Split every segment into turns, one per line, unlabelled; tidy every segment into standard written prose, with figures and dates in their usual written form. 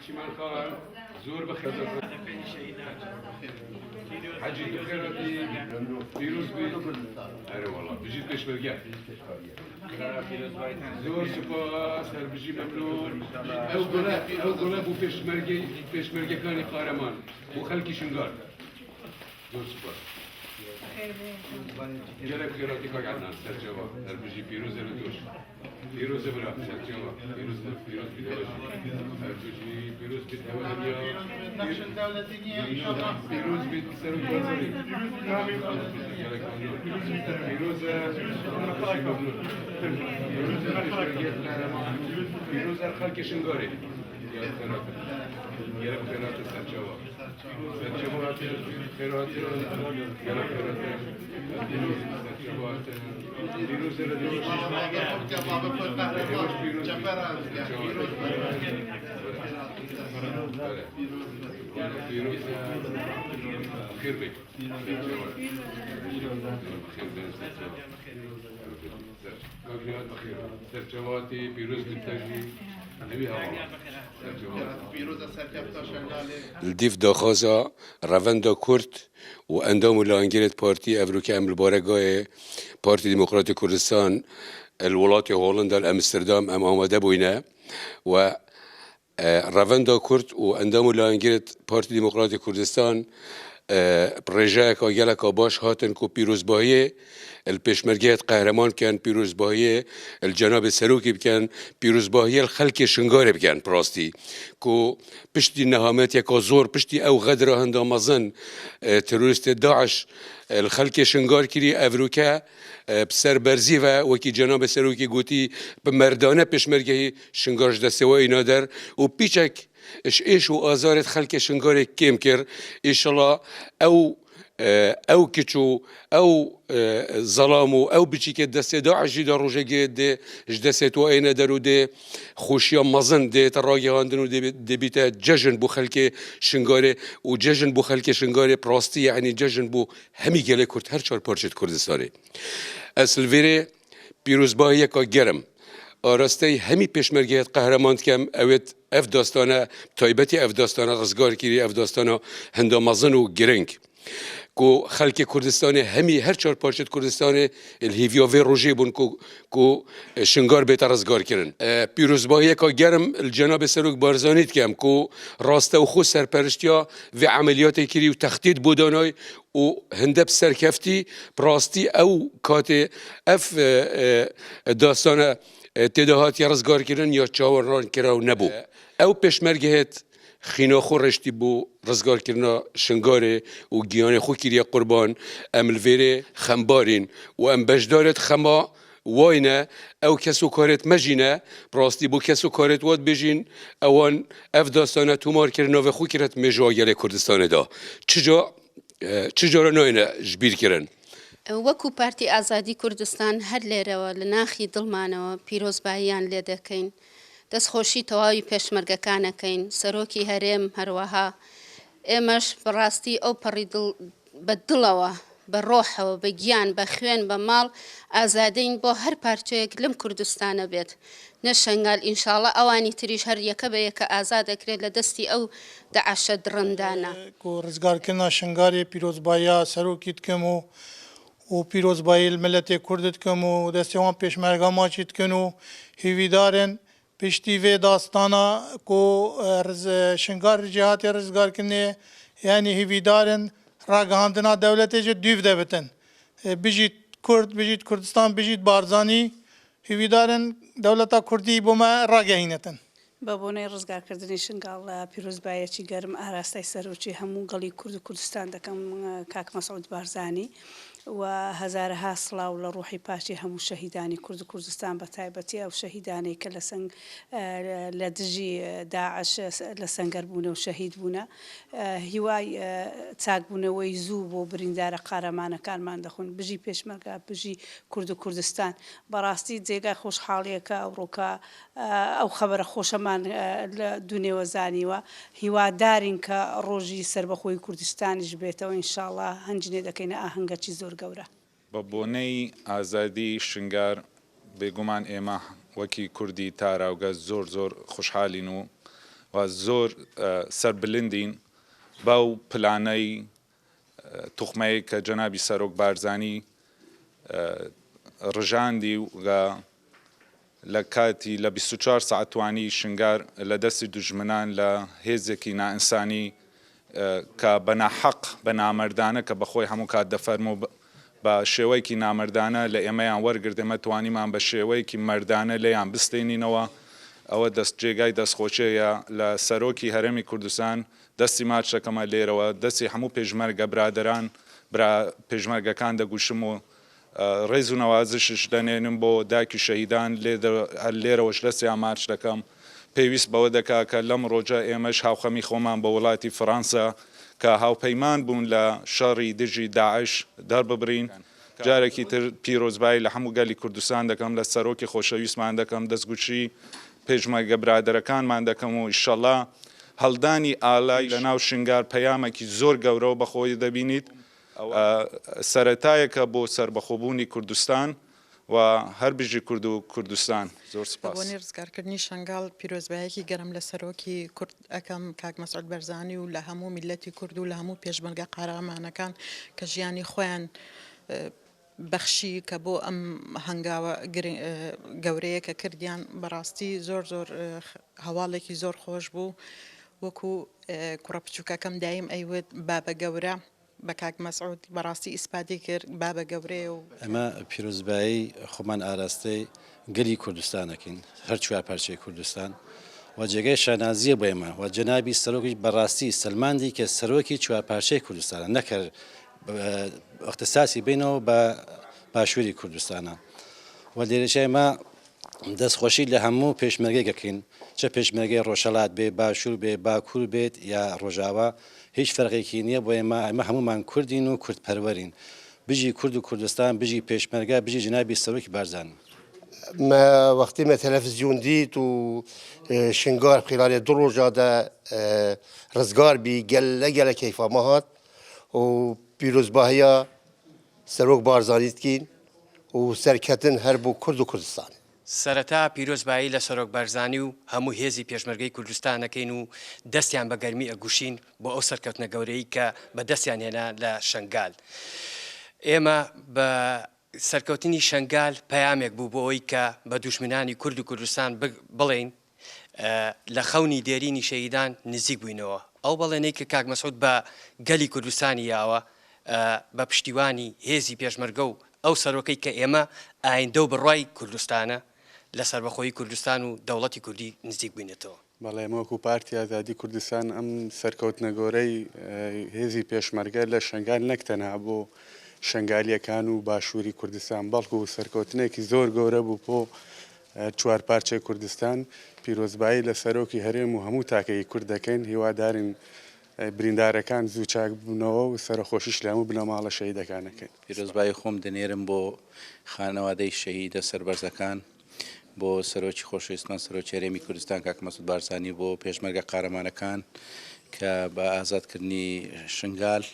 چیمان خان زۆر بەخێر حەجی بەخێراتی پیرۆز بێت ئەرێ وەڵا بژیت پێشمەرگە زۆر سوپاس هەر بژی مەمنون ئەو گوڵە ئەو گوڵە بۆ پێشمەرگەی پێشمەرگەکانی قارەمان بۆ خەلکی شنگال زۆر سوپاس گەلەک خێراتی کاک عەدنان سەرچاوە هەر بژی پیرۆزە لە تۆش پیرۆزە برا سەرچاوە پیرۆز پیرۆز بیت هەر بژی پیرۆز بیت ئەوە هەنیا پیرۆز بیت سەرۆک بارزانی پیرۆزە پیرۆزە پێشمەرگەی قارەمان پیرۆزە خەڵکی شنگارێ گەلەک خێراتە سەرچاوە سەرچاوە خێراتە گەلەک خێراتە سەرچاوە پیرۆزە لە دۆش پیرۆز پیرۆزە خێر بێت سەرچاوەتی پیرۆز بیت تەژی
Li dîv daxwaza revenda Kurd û endam û layengirêt partî evrûke em li baregayê Partî Demokratî Kurdistan li welatê Holenda li Amsterdam em amade bûyne we Revenda Kurd û endam û layengirêt Partî Demokratî Kurdistan bi rêjeyeka geleka baş hatin ku pîrozbahiyê li pêşmergeyê qehreman bikin, pîrozbahiyê li cenabê serokî bikin, pîrozbahiyê li xelkê Şingarê bikin bi rastî ku piştî nehametiyeka zor, piştî ew xedra hinda mezin terorîstê DAIŞ li xelkê Şingar kirî evroke bi serberzî ve wekî cenabê serokî gotî bi merdane pêşmergehî Şingar ji destê we îna der û pîçek ji êş û azarê xelkê Şingarê kêm kir. Îşala ew ew kiç û ew zelam û ew biçîkê destê DAIŞ jî de rojekê dê ji destê to êne der û dê xweşiya mezin dê te ragihandin û dê bîte cejn bo xelkê Şingarê û cejn bo xelkê Şingarê bi rastî yanî cejn bo hemî gelê Kurd her çar parçeyê Kurdistanê. Ez li vêrê Pîrozbahiyeka germ arasteyî hemî pêşmergeyê qehreman dikem ew ê ev dastane bi taybetî ev dastana rizgarkirî ev dastana hinda mezin û giring ku xelkê Kurdistanê hemî her çar parçeyê Kurdistanê li hêviya vê rojê bûn ku ku Şingar bête rizgarkirin. Pîrozbahiyeka germ li cenabê Serok Barzanî dikem ku rastewxwe serperiştiya vê emeliyatê kirî û textît bo danay û hinde bi serkeftî bi rastî ew katê ev dastane tê de hatiye rizgarkirin ya çaweran kiraw nebû. Ew pêşmergehêt xîna xwe reştî bû rizgarkirina Şingarê û giyanê xwe kiriye qurban, em li vêrê xembarîn û em beşdarêt xema Way ne, ew kes û karêt me jî ne, bi rastî bo kes û karêt wa dibêjîn, ewan ev dastane tomar kirin navê xwe kirin di mêjowa gelê Kurdistanê de. Çi ca çi cara nayêne ji bîr kirin.
وەکو پارتی ئازادی کوردستان هەر لێرەوە لە ناخی دڵمانەوە پیرۆزباییان لێ دەکەین، دەستخۆشی تەواوی پێشمەرگەکان ئەکەین، سەرۆکی هەرێم هەروەها، ئێمەش بەڕاستی ئەو پەڕی دڵ بە دڵەوە، بە ڕۆحەوە، بە گیان، بە خوێن، بە ماڵ ئازادەین بۆ هەر پارچەیەک لەم کوردستانە بێت، نە شەنگال ئینشاڵا ئەوانی تریش هەر یەکە بە یەکە ئازاد ئەکرێت لە دەستی ئەو دەعشە دڕندانە.
کو ڕزگارکردنا شنگالێ پیرۆزباییا سەرۆکی دکەم و و پیرۆزبایی li miletê Kurd dikim û destê wan pêşmerga maçî dikin û hêvîdarên Piştî vê dastana ku Şingar ji hatê rizgarkirinê yanî hêvîdar in ragihandina dewletê ji dûv de bitin. Bijît Kurd, bijît Kurdistan, bijît Barzanî. Hêvîdar in dewleta Kurdî bo me ragehînetin.
بە بۆنەی ڕزگارکردنی شنگاڵ پیرۆزبایەکی گەرم ئاراستەی سەرۆکی هەموو گەڵی کورد و کوردستان دەکەم کاک مەسعود بارزانی و هەزارەها سڵاو لە ڕوحی پاکی هەموو شەهیدانی کورد و کوردستان بە تایبەتی ئەو شەهیدانەی کە لە سەنگ لە دژی داعش لە سەنگەر بوونە و شەهید بوونە هیوای چاکبوونەوەی زوو بۆ بریندارە قارەمانەکانمان دەخون بژی پێشمەرگە بژی کورد و کوردستان بەڕاستی جێگای خۆشحاڵیەکە ئەوڕۆکە ئەو خەبەرە خۆشەمان لە دونێوە زانیوە هیوادارین کە ڕۆژی سەربەخۆیی کوردستانیش بێتەوە ان شاءاللە هەنجنێ دەکەینە ئاهەنگەکی زۆر گەورە.
بە بۆنەی ئازادی شنگار بێگومان ئێمە وەکی کوردی تاراوگە زۆر زۆر خوشحالین و و زۆر سەربلندین بەو پلانەی توخمەیە کە جەنابی سەرۆک بارزانی ڕژاندی و لە کاتی لە 24 سەعات توانی شنگار لە دەستی دوژمنان لە هێزێکی نائینسانی کە بە ناحەق بە نامەردانە کە بەخۆی هەموو کات دەفەرموو بە شێوەیەکی نامەردانە لە ئێمەیان وەرگرت، ئێمە توانیمان بە شێوەیەکی مەردانە لێیان بستێنینەوە، ئەوە دەست جێگای دەستخۆشییە لە سەرۆکی هەرێمی کوردستان، دەستی ماچ دەکەمە لێرەوە، دەستی هەموو پێشمەرگە برادەران، برا پێشمەرگەکان دەگوشم و ڕێز و نەوازشش دەنێرم بۆ دایکی شەهیدان، هەر لێرەوەش دەستیان ماچ دەکەم. پێویست بەوە دەکا کە لەم ڕۆژە ئێمەش هاوخەمی خۆمان بە وڵاتی فڕانسە کە هاوپەیمان بوون لە شەڕی دژی داعش دەرببرین. جارێکی تر پیرۆزبایی لە هەموو گەلی کوردستان دەکەم، لە سەرۆکی خۆشەویستمان دەکەم، دەستگوشی پێشمەرگە برادەرەکانمان دەکەم و ئیشەڵا هەڵدانی ئالای لە ناو شنگار پەیامێکی زۆر گەورەوە بە خۆی دەبینیت. سەرەتایەکە بۆ سەربەخۆبوونی کوردستان و هەر بژی کورد و کوردستان. زۆر
بە
سپاس.
بۆنەی ڕزگارکردنی شەنگاڵ پیرۆزبایەکی گەرم لە سەرۆکی کورد ئەکەم کاک مەسعود بەرزانی و لە هەموو میللەتی کورد و لە هەموو پێشمەرگە قارەمانەکان کە ژیانی خۆیان بەخشی کە بۆ ئەم هەنگاوە گەورەیە کە کردیان بەڕاستی زۆر زۆر هەواڵێکی زۆر خۆش بوو وەکو کوڕە بچووکەکەم دایم ئەیوت بابە گەورە بە کاک مەسعود بەڕاستی ئیسپاتی کرد بابە گەورەیە و.
ئێمە پیرۆزبایی خۆمان ئاراستەی گەلی کوردستان ئەکەین هەر چوارپارچەی کوردستان و جێگای شانازیە بۆ ئێمە و جەنابی سەرۆکیش بەڕاستی سەلماندی کە سەرۆکی چوارپارچەی کوردستانە نەک هەر ئیختیساسی بینەوە بە باشووری کوردستانە و لێرەش ئێمە دەستخۆشی لە هەموو پێشمەرگەیەک ئەکەین چ پێشمەرگەی ڕۆژهەڵات بێ باشوور بێ باکوور بێت یا ڕۆژاوا هیچ فەرقێکی نییە بۆ ئێمە ئێمە هەموومان کوردین و کوردپەروەرین بژی کورد و کوردستان بژی پێشمەرگە بژی جەنابی سەرۆکی بارزانی.
مە وەختی مە تەلەفزیۆن دیت و شنگار خلال دو ڕۆژا دە ڕزگار بی گەلە گەلە کەیفا مە هات و پیرۆزباهیا سەرۆک بارزانی دکین و سەرکەتن هەر بۆ کورد و کوردستان.
سەرەتا پیرۆزبایی لە سەرۆک بارزانی و هەموو هێزی پێشمەرگەی کوردستان ئەکەین و دەستیان بە گەرمی ئەگوشین بۆ ئەو سەرکەوتنە گەورەی کە بە دەستیان هێنا لە شەنگال. ئێمە بە سەرکەوتنی شەنگال پەیامێک بوو بۆ ئەوەی کە بە دوژمنانی کورد و کوردستان بڵێین لە خەونی دێرینی شەهیدان نزیک بووینەوە. ئەو بەڵێنەی کە کاک مەسعود بە گەلی کوردستانی یاوە بە پشتیوانی هێزی پێشمەرگە و ئەو سەرۆکەی کە ئێمە ئایندە و بڕوای کوردستانە لە سەربەخۆیی کوردستان و دەوڵەتی کوردی نزیک بووینەتەوە.
بەڵێ ئێمە وەکو پارتی ئازادی کوردستان ئەم سەرکەوتنە گەورەی هێزی پێشمەرگە لە شەنگال نەک تەنها بۆ شەنگالییەکان و باشووری کوردستان بەڵکو سەرکەوتنێکی زۆر گەورە بوو بۆ چوارپارچەی کوردستان، پیرۆزبایی لە سەرۆکی هەرێم و هەموو تاکێکی کورد دەکەین، هیوادارین بریندارەکان زوو چاک ببنەوە و سەرەخۆشیش لە هەموو بنەماڵە شەهیدەکان ئەکەین.
پیرۆزبایی خۆم دەنێرم بۆ خانەوادەی شەهیدە سەربەرزەکان، بۆ سەرۆکی خۆشەویستمان سەرۆکی هەرێمی کوردستان کاک مەسعود بارزانی، بۆ پێشمەرگە قارەمانەکان کە بە ئازادکردنی شنگال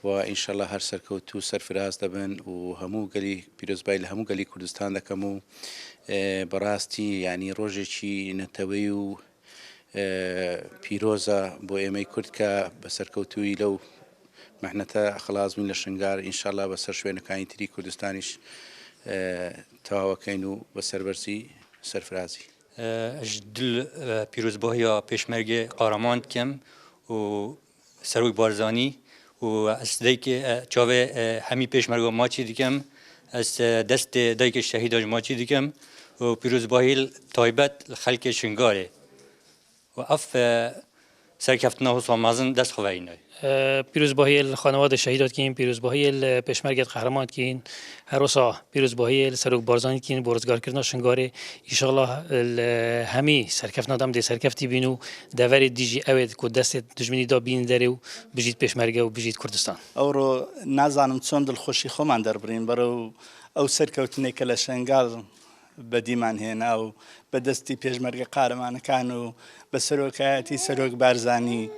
و ئینشەڵا هەر سەرکەوتوو و سەرفراز دەبن و هەموو گەلی پیرۆزبای لە هەموو گەلی کوردستان دەکەم و بەڕاستی یعنی ڕۆژێکی نەتەوەی و پیرۆزە بۆ ئێمەی کورد کە بە سەرکەوتووی لەو مەحنەتە خلاص بووین لە شنگار ئینشەڵا بەسەر شوێنەکانی تری کوردستانیش تەواوەکەین و بە سەربەرزی سەرفرازی.
ئەژ دل پیرۆزباهیا پێشمەرگێ قارەمان دکەم و سەرۆک بارزانی و ئەس دایکێ چاوێ هەمی پێشمەرگا ماچی دکەم ئەس دەستێ دایکێ شەهیداش ماچی دکەم و پیرۆزباهیل تایبەت خەلکێ شنگارێ و ئەف سەرکەفتنا وسا مەزن دەست خوەینای.
پیرۆزباهیل خانەوادە شەهیدا دکەین، پیرۆزباهیل پێشمەرگەت قەهرەمان دکەین، هەروسا پیرۆزباهیل سەرۆک بارزانی دکەین بۆ ڕزگارکردنا شنگارێ، ئیشاڵا هەمی سەرکەفتنا دەم دێ سەرکەفتی بین و دەڤەرێ دیژی ئەوێت کو دەستێت دوژمنی دا بین دەرێ و بژیت پێشمەرگە و بژیت کوردستان.
ئەوڕۆ نازانم چۆن دڵخۆشی خۆمان دەربڕین بەرەو ئەو سەرکەوتنەی کە لە شەنگال بەدیمان هێنا و بە دەستی پێشمەرگە قارەمانەکان و بە سەرۆکایەتی سەرۆک بارزانی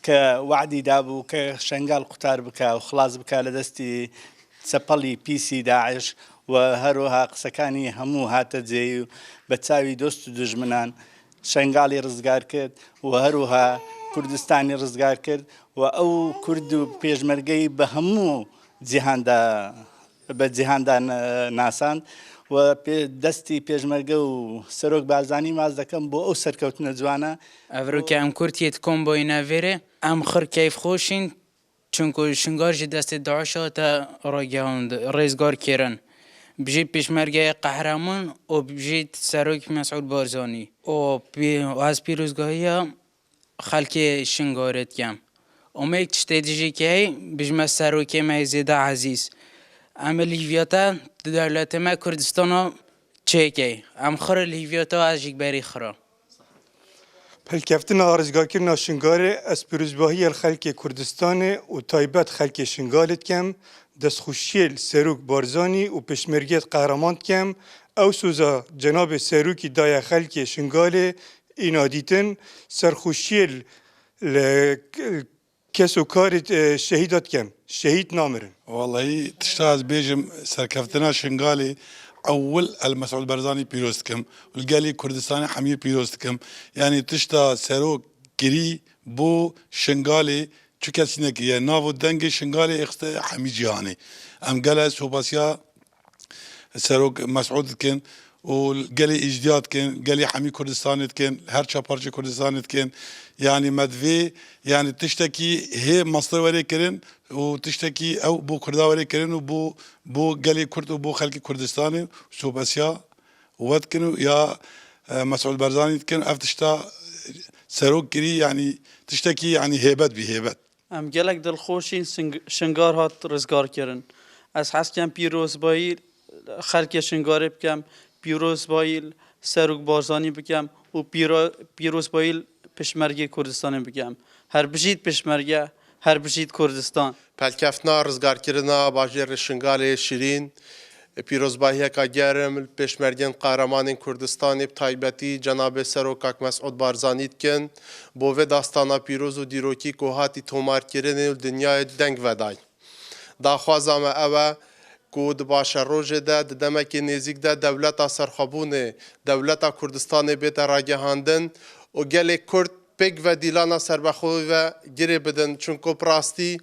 کە وەعدی دابوو کە شەنگال قوتار بکا و خڵاس بکا لە دەستی چەپەڵی پیسی داعش و هەروەها قسەکانی هەموو هاتە جێی و بە چاوی دۆست و دوژمنان. شەنگاڵی ڕزگار کرد و هەروها کوردستانی ڕزگار کرد و ئەو کورد و پێشمەرگەی بە هەموو جیهاندا بە جیهاندا ناساند و دەستی پێشمەرگە و سەرۆک بارزانی ماچ دەکەم بۆ ئەو سەرکەوتنە جوانە.
ئەڤرۆکە ئەم کورد یێت کۆم بۆینە ڤێرێ ئەم خڕ کەیف خۆشین چونکو شنگار ژ دەستێ داعش هاتە ڕاگەهاند ڕێزگار کێرن. بژیت پێشمەرگەێ قەهرەمان و بژیت سەرۆک مەسعود بارزانی. و ئەز پیرۆزگاهیا خەلکێ شنگارێ دکەم. ئومێک تشتێ دژی کەی بژمە سەرۆکێ مەێ زێدە عەزیز. ئەم لیڤیاتە دەولەتێ مە کوردستانا چێ کەی. ئەم خڕ لیڤیاتە ئەز ژیک بەری خڕە.
Hilkeftina rizgarkirina Şingalê ez pîrozbahiyê li xelkê Kurdistanê û taybet xelkê Şingalê dikem, destxweşiyê li Serok Barzanî û pêşmergeyê qehreman dikem, ew soza cenabê Serokî daye xelkê Şingalê îna dîtin, serxweşiyê li Kes û karê şehîda dikem. Şehîd namirin.
Wellahî tişta ez bêjim serkeftina Şingalê ewil el Mesûd Berzanî pîroz dikim û li gelê Kurdistanê hemî pîroz dikim. Yanî tişta serok kirî bo Şingalê çu kesî nekiriye. Nav û dengê Şingalê êxiste hemî cîhanê. Em gele sopasiya Serok Mesûd dikin û gelê îcdîya dikin, gelê hemî Kurdistanê dikin, her çar parçê Kurdistanê dikin. Yanî me divê yanî tiştekî hê meztir were kirin û tiştekî ew bo Kurda were kirin û bo bo gelê Kurd û bo xelkê Kurdistanê sopesiya we dikin û ya Mesûd Berzanî dikin. Ev tişta serok kirî yanî tiştekî yanî hêbet bî hêbet.
Em gelek dilxweş în Şingar hat rizgarkirin. Ez hez dikem pîrozbayî li xelkê Şingarê bikem, pîrozbayî li Serok Barzanî bikem û pîrozbayî li Pêşmergê Kurdistanê bikem. Her bijît Pêşmerge, her bijît Kurdistan.
Pelkeftina rizgarkirina bajêrê Şingalê Şirîn Pîrozbahiyeka germ li pêşmergên qehremanên Kurdistanê bi taybetî cenabê Serok Kak Mesûd Barzanî dikin bo vê dastana pîroz û dîrokî ku hatî tomarkirinê û li dinyayê deng veday. Daxwaza me ew e ku di başerojê de di demekê nêzîk de dewleta serxwebûnê, dewleta Kurdistanê bête ragihandin û gelê Kurd pêkve dîlana serbexweyî ve girê bidin çunku bi rastî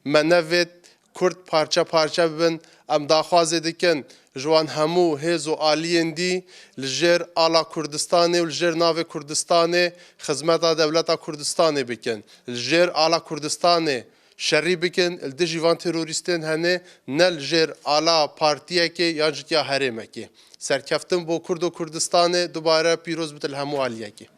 me nevêt Kurd parçe parçe bibin, em daxwazê dikin ji wan hemû hêz û aliyên dî li jêr ala Kurdistanê û li jêr navê Kurdistanê xizmeta dewleta Kurdistanê bikin, li jêr ala Kurdistanê şerî bikin li dijî van terorîstên hene ne li jêr ala partiyekê yan jî ya herêmekê. Serkeftin bo Kurd û Kurdistanê dubare pîroz bite li hemû aliyekê.